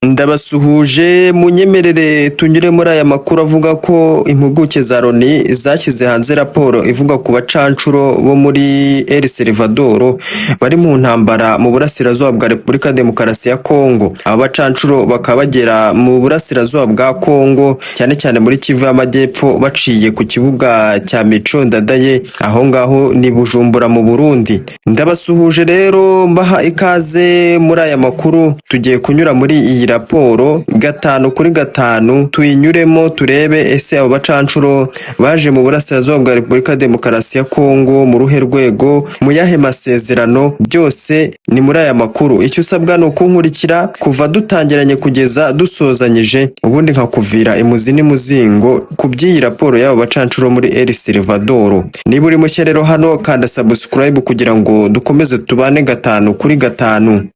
Ndabasuhuje, munyemerere tunyure muri aya makuru avuga ko impuguke za Loni zashyize hanze raporo ivuga ku bacancuro bo muri El Salvador bari mu ntambara mu burasirazuba bwa Repubulika ya Demokarasi ya Kongo. Aba bacancuro bakaba bagera mu burasirazuba bwa Kongo, cyane cyane muri Kivu y'Amajyepfo, baciye ku kibuga cya Mico Ndadaye, aho ngaho ni Bujumbura mu Burundi. Ndabasuhuje rero, mbaha ikaze muri aya makuru. Tugiye kunyura muri iyi raporo gatanu kuri gatanu, tuyinyuremo turebe ese abo bacancuro baje mu burasirazuba bwa Repubulika ya Demokarasi ya Kongo mu ruhe rwego, mu yahe masezerano? Byose ni muri aya makuru. Icyo usabwa ni ukunkurikira kuva dutangiranye kugeza dusozanyije, ubundi nkakuvira imuzi n'imuzingo ku by'iyi raporo y'abo bacancuro muri El Salvador. Niba uri mushya rero hano, kanda subscribe kugira ngo dukomeze tubane gatanu kuri gatanu.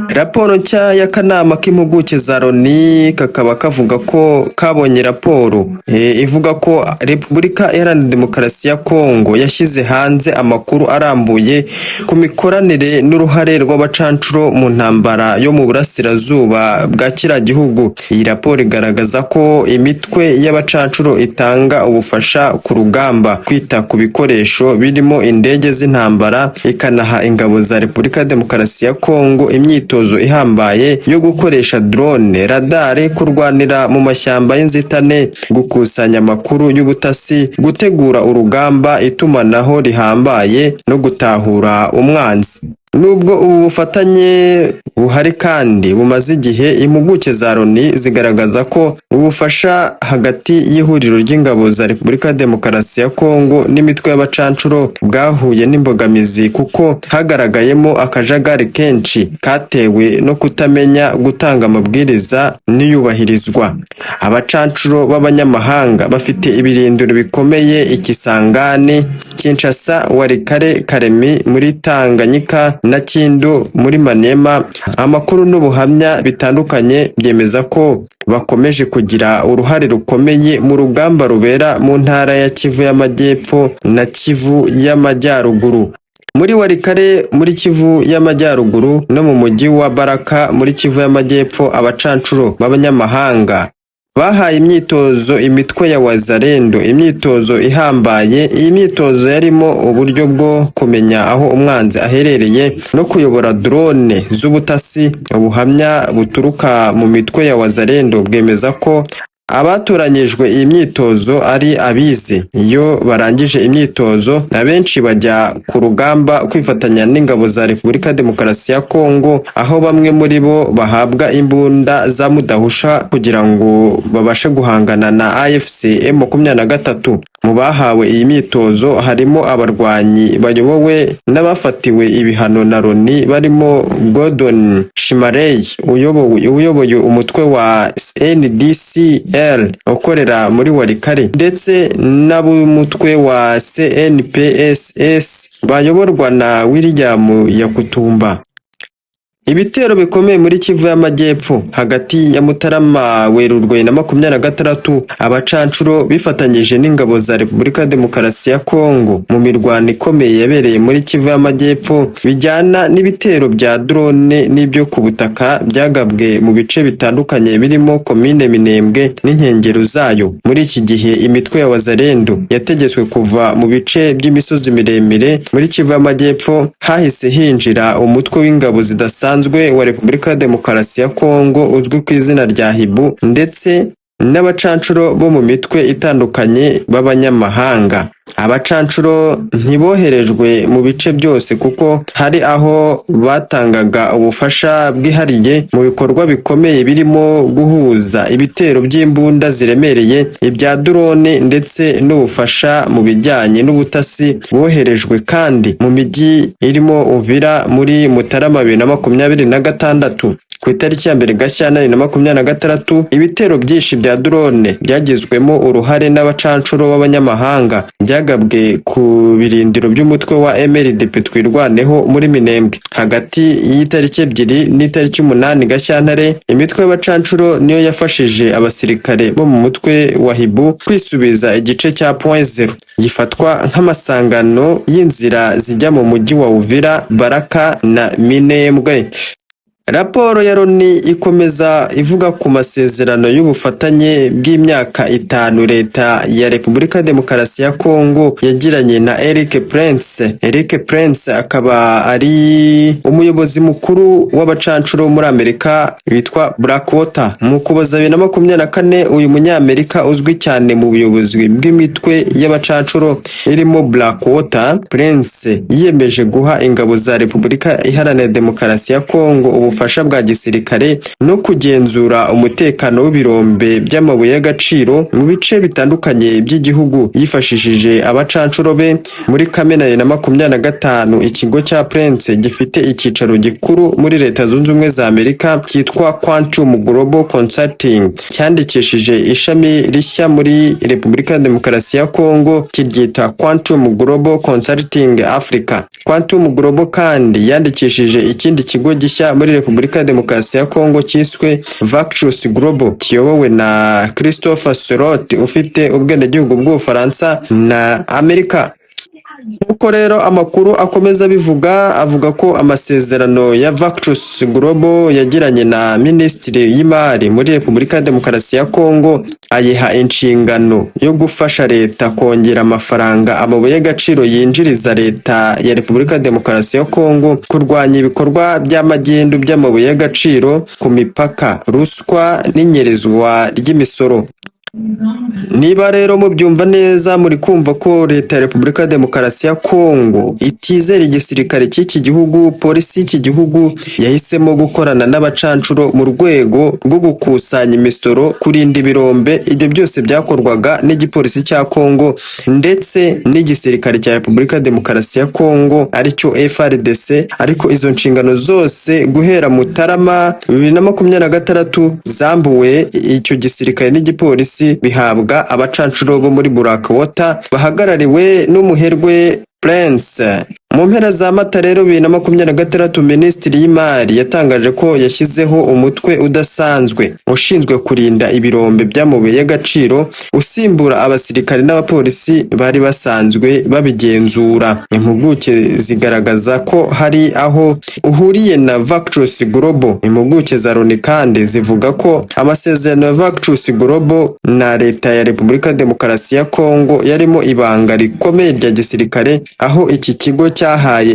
Raporo nshya y'akanama k'impuguke za Loni kakaba kavuga ko kabonye raporo ivuga ko Repubulika Iharanira Demokarasi ya Kongo yashyize hanze amakuru arambuye ku mikoranire n'uruhare rw'abacancuro mu ntambara yo mu burasirazuba bwa kiriya gihugu. Iyi raporo igaragaza ko imitwe y'abacancuro itanga ubufasha ku rugamba, kwita ku bikoresho birimo indege z'intambara, ikanaha ingabo za Repubulika ya Demokarasi ya Kongo imyitozo ihambaye yo gukoresha drone, radar, kurwanira mu mashyamba y'inzitane, gukusanya amakuru y'ubutasi, gutegura urugamba, itumanaho rihambaye no gutahura umwanzi. Nubwo ubu bufatanye buhari kandi bumaze igihe, impuguke za Loni zigaragaza ko ubufasha hagati y'ihuriro ry'ingabo za Repubulika ya Demokarasi ya Kongo n'imitwe y'abacancuro bwahuye n'imbogamizi, kuko hagaragayemo akajagari kenshi katewe no kutamenya gutanga amabwiriza n'iyubahirizwa. Abacancuro b'abanyamahanga bafite ibirindiro bikomeye i Kisangani, Kinshasa, Walikale, Kalemi muri Tanganyika na Kindu muri Maniema. Amakuru n'ubuhamya bitandukanye byemeza ko bakomeje kugira uruhare rukomeye mu rugamba rubera mu ntara ya Kivu y'Amajyepfo na Kivu y'Amajyaruguru. Muri Walikale muri Kivu y'Amajyaruguru no mu mujyi wa Baraka muri Kivu y'Amajyepfo, abacancuro b'abanyamahanga bahaye imyitozo imitwe ya Wazalendo, imyitozo ihambaye. Iyi myitozo yarimo uburyo bwo kumenya aho umwanzi aherereye no kuyobora drone z'ubutasi. Ubuhamya buturuka mu mitwe ya Wazalendo bwemeza ko abatoranyijwe iyi myitozo ari abize. Iyo barangije imyitozo, abenshi bajya ku rugamba kwifatanya n'ingabo za Repubulika ya Demokarasi ya Kongo, aho bamwe muri bo bahabwa imbunda za mudahusha kugira ngo babashe guhangana na AFC M23. Mu bahawe iyi myitozo harimo abarwanyi bayobowe n'abafatiwe ibihano na Loni, barimo Gordon Shimarey uyoboye umutwe wa NDCL ukorera muri Walikale, ndetse n'ab'umutwe wa CNPSS bayoborwa na William Yakutumba. Ibitero bikomeye muri Kivu y'Amajyepfo: hagati ya Mutarama, Werurwe na 26, abacancuro bifatanyije n'ingabo za Repubulika ya Demokarasi ya Kongo mu mirwano ikomeye yabereye muri Kivu y'Amajyepfo, bijyana n'ibitero bya drone n'ibyo ku butaka byagabwe mu bice bitandukanye birimo komine Minembwe n'inkengero zayo. Muri iki gihe imitwe ya Wazalendo yategetswe kuva mu bice by'imisozi miremire muri Kivu y'Amajyepfo, hahise hinjira umutwe w'ingabo zidasanzwe wa Repubulika ya Demokarasi ya Kongo uzwi ku izina rya Hibu, ndetse n'abacancuro bo mu mitwe itandukanye b'abanyamahanga. Abacancuro ntiboherejwe mu bice byose, kuko hari aho batangaga ubufasha bwihariye mu bikorwa bikomeye birimo guhuza ibitero by'imbunda ziremereye, ibya drone ndetse n'ubufasha mu bijyanye n'ubutasi. Boherejwe kandi mu mijyi irimo Uvira muri Mutarama 2026. Ku itariki ya 1 Gashyantare 2026, ibitero byinshi bya drone byagizwemo uruhare n'abacancuro b'abanyamahanga byagabwe ku birindiro by'umutwe wa MRDP Twirwaneho muri Minembwe. Hagati y'itariki 2 n'itariki 8 Gashyantare, imitwe y'abacancuro niyo yafashije abasirikare bo mu mutwe wa Hibu kwisubiza igice cya Point Zero gifatwa nk'amasangano y'inzira zijya mu mujyi wa Uvira, Baraka na Minembwe. Raporo ya Loni ikomeza ivuga ku masezerano y'ubufatanye bw'imyaka 5 leta ya Repubulika Demokarasi ya Kongo yagiranye na Eric Prince. Eric Prince akaba ari umuyobozi mukuru w'abacancuro muri Amerika witwa Blackwater. Mu Kuboza 2024, uyu munyamerika uzwi cyane mu buyobozi bw'imitwe y'abacancuro irimo Blackwater, Prince yiyemeje guha ingabo za Repubulika Iharanira Demokarasi ya Kongo ubufasha bwa gisirikare no kugenzura umutekano w'ibirombe by'amabuye y'agaciro mu bice bitandukanye by'igihugu yifashishije abacancuro be. Muri Kamena 2025, ikigo cya Prince gifite icyicaro gikuru muri Leta Zunze Ubumwe za Amerika cyitwa Quantum Global Consulting cyandikishije ishami rishya muri Repubulika ya Demokarasi ya Kongo, kiryita Quantum Global Consulting Africa. Quantum Global kandi yandikishije ikindi kigo gishya muri Repubulika ya Demokarasi ya Kongo cyiswe Vactus Global, kiyobowe na Christopher Serot ufite ubwenegihugu bw'Ubufaransa na Amerika. Nk'uko rero amakuru akomeza abivuga, avuga ko amasezerano ya Vactus Global yagiranye na Minisitiri y'Imari muri Repubulika ya Demokarasi ya Kongo ayiha inshingano yo gufasha leta kongera amafaranga amabuye y'agaciro yinjiriza leta ya Repubulika ya Demokarasi ya Kongo, kurwanya ibikorwa by'amagendu by'amabuye y'agaciro ku mipaka, ruswa n'inyerezwa ry'imisoro. Niba rero mubyumva neza, muri kumva ko leta ya Repubulika ya Demokarasi ya Kongo itizera igisirikare cy'iki gihugu, polisi y'iki gihugu yahisemo gukorana n'abacancuro mu rwego rwo gukusanya imisoro, kurinda ibirombe. Ibyo byose byakorwaga n'igipolisi cya Kongo ndetse n'igisirikare cya Repubulika ya Demokarasi ya Kongo, aricyo FARDC. Ariko izo nshingano zose guhera Mutarama 2026 zambuwe icyo gisirikare n'igipolisi, bihabwa abacancuro bo muri Blackwater bahagarariwe n'umuherwe Prince. Mu mpera za Mata rero 2026, Minisitiri y'Imari yatangaje ko yashyizeho umutwe udasanzwe ushinzwe kurinda ibirombe by'amabuye y'agaciro, usimbura abasirikare n'abapolisi bari basanzwe babigenzura. Impuguke zigaragaza ko hari aho uhuriye na Vactus Global. Impuguke za Loni kandi zivuga ko amasezerano ya Vactus Global na leta ya Repubulika Demokarasi ya Kongo yarimo ibanga rikomeye rya gisirikare, aho iki kigo cyahawe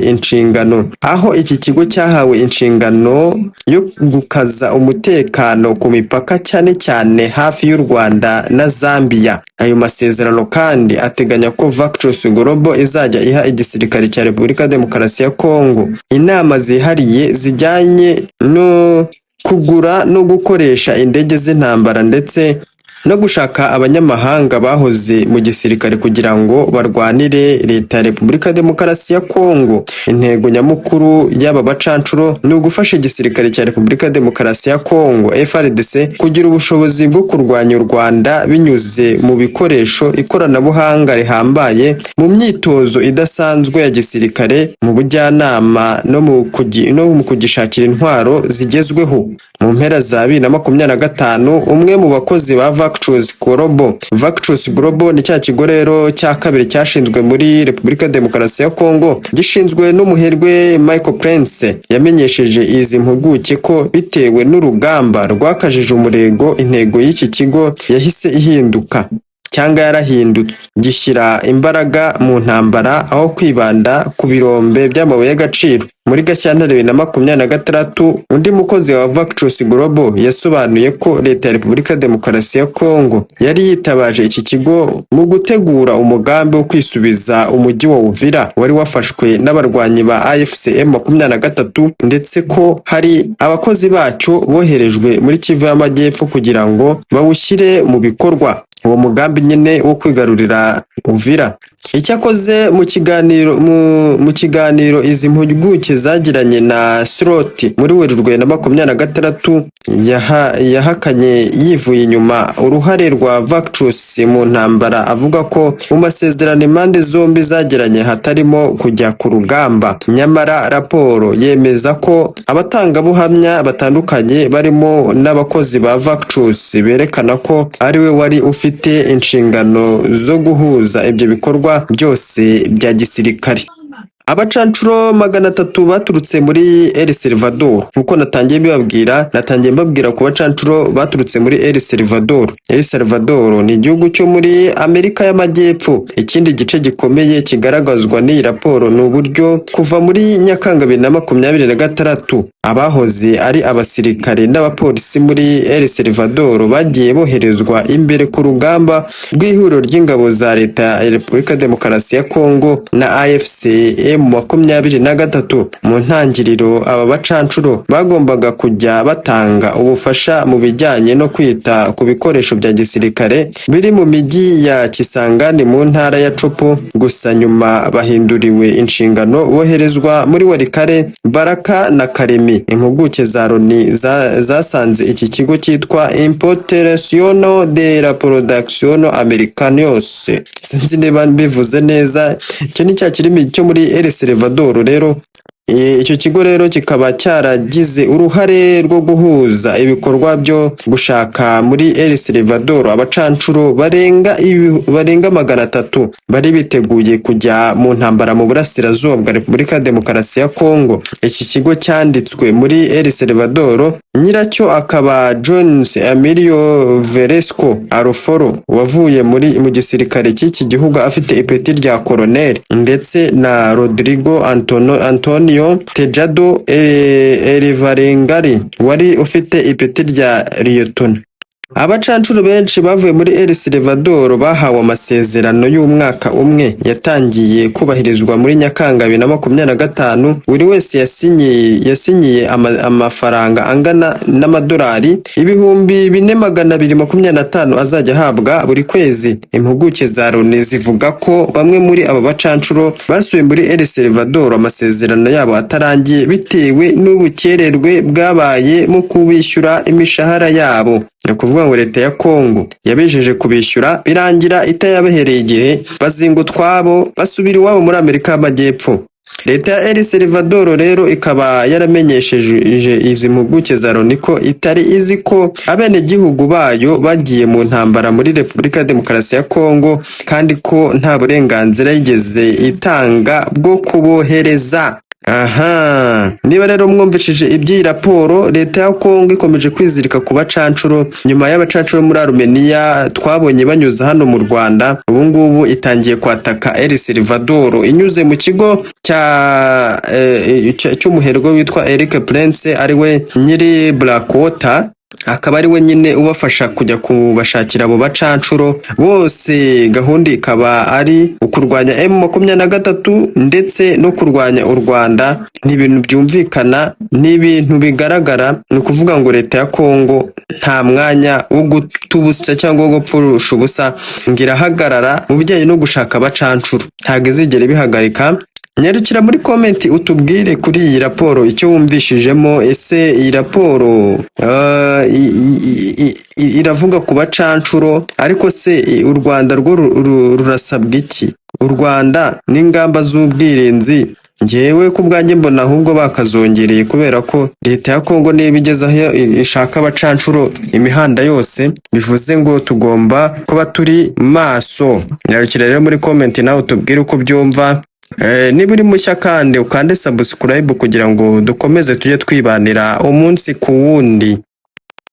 inshingano yo gukaza umutekano ku mipaka, cyane cyane hafi y'u Rwanda na Zambia. Ayo masezerano kandi ateganya ko Vactus Global izajya iha igisirikare cya Repubulika Demokarasi ya Kongo inama zihariye zijyanye no kugura no gukoresha indege z'intambara, ndetse no gushaka abanyamahanga bahoze mu gisirikare kugira ngo barwanire leta ya Repubulika Demokarasi ya Kongo. Intego nyamukuru y'aba bacancuro ni ugufasha igisirikare cya Repubulika Demokarasi ya Kongo FARDC kugira ubushobozi bwo kurwanya u Rwanda binyuze mu bikoresho, ikoranabuhanga rihambaye, mu myitozo idasanzwe ya gisirikare, mu bujyanama no mu kugishakira intwaro zigezweho. Mu mpera za 2025, umwe mu bakozi ba Vactus Global, Vactus Global ni cya kigo rero cya kabiri cyashinzwe muri Repubulika Demokarasi ya Kongo gishinzwe n'umuherwe Michael Prince, yamenyesheje izi mpuguke ko bitewe n'urugamba rwakajije umurego, intego y'iki kigo yahise ihinduka cyangwa yarahindutse, gishyira imbaraga mu ntambara aho kwibanda ku birombe by'amabuye y'agaciro. Muri Gashyantare 2026, undi mukozi wa Vactus Global yasobanuye ko leta ya Repubulika Demokarasi ya Kongo yari yitabaje iki kigo mu gutegura umugambi wo kwisubiza umujyi wa Uvira wari wafashwe n'abarwanyi ba AFC M23, ndetse ko hari abakozi bacyo boherejwe muri Kivu y'Amajyepfo kugira ngo bawushyire mu bikorwa, uwo mugambi nyine wo kwigarurira Uvira. Icyakoze mu kiganiro izi mpuguke zagiranye na Slot muri Werurwe 2026, yahakanye yivuye inyuma uruhare rwa Vactus mu ntambara, avuga ko mu masezerano impande zombi zagiranye hatarimo kujya ku rugamba. Nyamara raporo yemeza ko abatangabuhamya batandukanye, barimo n'abakozi ba Vactus, berekana ko ariwe wari ufite inshingano zo guhuza ibyo bikorwa byose bya gisirikare. Abacancuro 300 baturutse muri El Salvador. Nkuko natangiye mbibabwira, natangiye mbabwira ku bacancuro baturutse muri El Salvador. El Salvador ni igihugu cyo muri Amerika y'Amajyepfo. Ikindi gice gikomeye kigaragazwa n'iyi raporo ni uburyo kuva muri Nyakanga 2026 abahoze ari abasirikare n'abapolisi muri El Salvador bagiye boherezwa imbere ku rugamba rw'ihuriro ry'ingabo za Leta ya Repubulika Demokarasi ya Kongo na AFC M23. Mu ntangiriro, aba bacancuro bagombaga kujya batanga ubufasha mu bijyanye no kwita ku bikoresho bya gisirikare biri mu mijyi ya Kisangani mu ntara ya Tshopo. Gusa nyuma bahinduriwe inshingano, boherezwa muri Walikale, Baraka na Kalemi. Impuguke za Loni zasanze iki kigo cyitwa Importación de la Producción Americanos, sinzi niba mbivuze neza, icyo ni cya kirimi cyo muri El Salvador. Rero icyo kigo rero kikaba cyaragize uruhare rwo guhuza ibikorwa byo gushaka muri El Salvador abacancuro barenga 300 bari biteguye kujya mu ntambara mu burasirazuba bwa Repubulika ya Demokarasi ya Kongo. Iki kigo cyanditswe muri El Salvador, nyiracyo akaba Jones Emilio Velasco Alfaro, wavuye mu gisirikare cy'iki gihugu afite ipeti rya colonel, ndetse na Rodrigo Antonio Tejado Elivarengari wari ufite ipeti rya lieutenant. Abacancuro benshi bavuye muri El Salvador bahawe amasezerano y'umwaka umwe yatangiye kubahirizwa muri Nyakanga 2025. Buri wese yasinyiye amafaranga angana n'amadolari 4225 azajya ahabwa buri kwezi. Impuguke za Loni zivuga ko bamwe muri aba bacancuro basubiye muri El Salvador amasezerano yabo atarangiye, bitewe n'ubukererwe bwabaye mu kubishyura imishahara yabo. Ni ukuvuga ngo Leta ya Kongo yabijeje kubishyura, birangira itayabahereye igihe, bazinga utwabo basubira iwabo muri Amerika y'Amajyepfo. Leta ya El Salvador rero ikaba yaramenyesheje izi mpuguke za Loni ko itari izi ko abenegihugu bayo bagiye mu ntambara muri Repubulika ya Demokarasi ya Kongo, kandi ko nta burenganzira yigeze itanga bwo kubohereza. Aha niba rero mwumvishije iby'iyi raporo, Leta ya Kongo ikomeje kwizirika ku bacancuro. Nyuma y'abacancuro muri Arumeniya twabonye banyuze hano mu Rwanda, ubu ngubu itangiye kwataka El Salvador inyuze mu kigo cy'umuherwe witwa Eric Prince, ariwe nyiri Blackwater, akaba ari we nyine ubafasha kujya kubashakira abo bacancuro bose. Gahunda ikaba ari ukurwanya M23 ndetse no kurwanya u Rwanda. Ni ibintu byumvikana, ni ibintu bigaragara. Ni ukuvuga ngo Leta ya Kongo nta mwanya wo guta ubusa cyangwa wo gupfusha ubusa, ngo irahagarara mu bijyanye no gushaka abacancuro, ntabwo izigera ibihagarika. Nyarukira muri comment utubwire kuri iyi raporo icyo wumvishijemo. Ese iyi raporo iravuga ku bacancuro, ariko se u Rwanda rwo rurasabwa iki? U Rwanda n'ingamba z'ubwirinzi, njyewe ku bwanjye mbona ahubwo bakazongereye, kubera ko Leta ya Kongo niba igeze aho ishaka abacancuro imihanda yose, bivuze ngo tugomba kuba turi maso. Nyarukira rero muri comment nawe utubwire uko ubyumva. Niba uri mushya kandi ukande subscribe kugira ngo dukomeze tujye twibanira umunsi ku wundi.